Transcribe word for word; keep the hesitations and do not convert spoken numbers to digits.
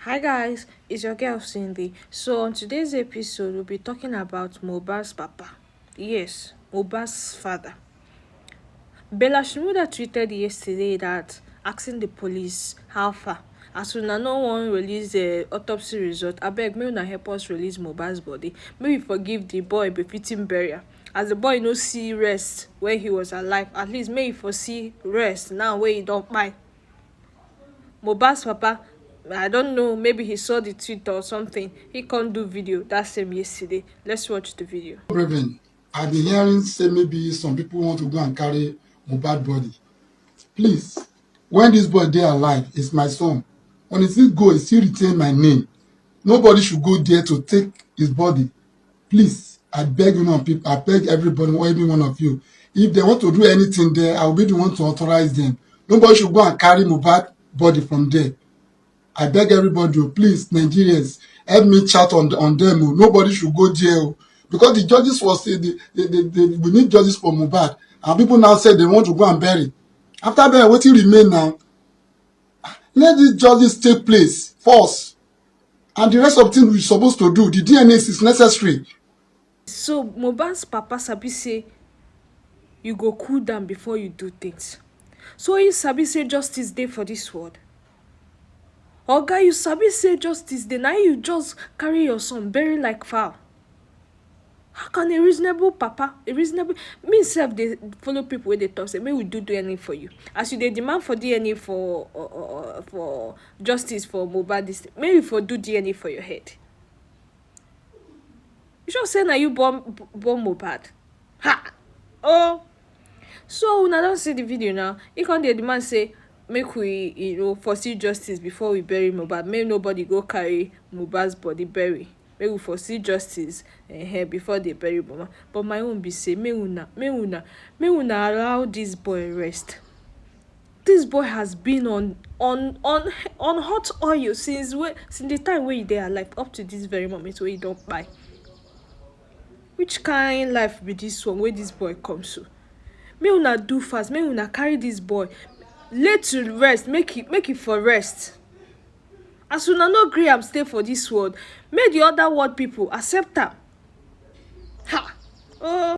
Hi guys, it's your girl Cindy. So on today's episode, we'll be talking about Mohbad's papa. Yes, Mohbad's father. Bella Shmurda tweeted yesterday that asking the police how far. As una no wan release the autopsy result, abeg make una help us release Mohbad's body. Make we forgive the boy befitting burial. As the boy no see rest when he was alive, at least make he for see rest now wey he don kpai. Mohbad's papa, I don't know, maybe he saw the tweet or something. He can't do video that same yesterday. Let's watch the video. Reverend, I've been hearing say maybe some people want to go and carry Mohbad body. Please, when this boy dey alive, is my son. When he still go, he still retain my name. Nobody should go there to take his body. Please, I beg you now, people. I beg everybody, every one of you. If they want to do anything there, I will be the one to authorize them. Nobody should go and carry Mohbad body from there. I beg everybody, oh, please, Nigerians, help me chat on on them. Oh. Nobody should go there, oh. Because the judges was say the, the, the, the, we need judges for Mohbad, and people now say they want to go and bury. After bury, wetin remain now? Let the judges take place first, and the rest of things we supposed to do. The D N A is necessary. So Mohbad's papa sabi say you go cool down before you do things. So you sabi say justice dey for this world. Oga, you sabi say justice dey, na you just carry your son bury like fowl. How can a reasonable papa, a reasonable, me sef dey follow people wey dey talk say make we do D N A for you. As you dey demand for D N A for uh, uh, uh, for justice for Mohbad, this thing, make you for do D N A for your head. You sure say na you born born Mohbad? Ha! Oh. So una don see the video now. He come dey demand say make we, you know, foresee justice before we bury Mohbad. Make nobody go carry Mohbad's body bury. Make we foresee justice eh, before they bury Mohbad. But my own be say make una, make una, make una allow this boy rest. This boy has been on on on on hot oil since wey since the time wey he dey alive up to this very moment wey he don kpai. Which kind life be this one wey this boy come so? Make una do fast, make una carry this boy lay to rest, make he make he for rest. As una no gree am stay for this world, make the other world people accept am. Ha! Oh.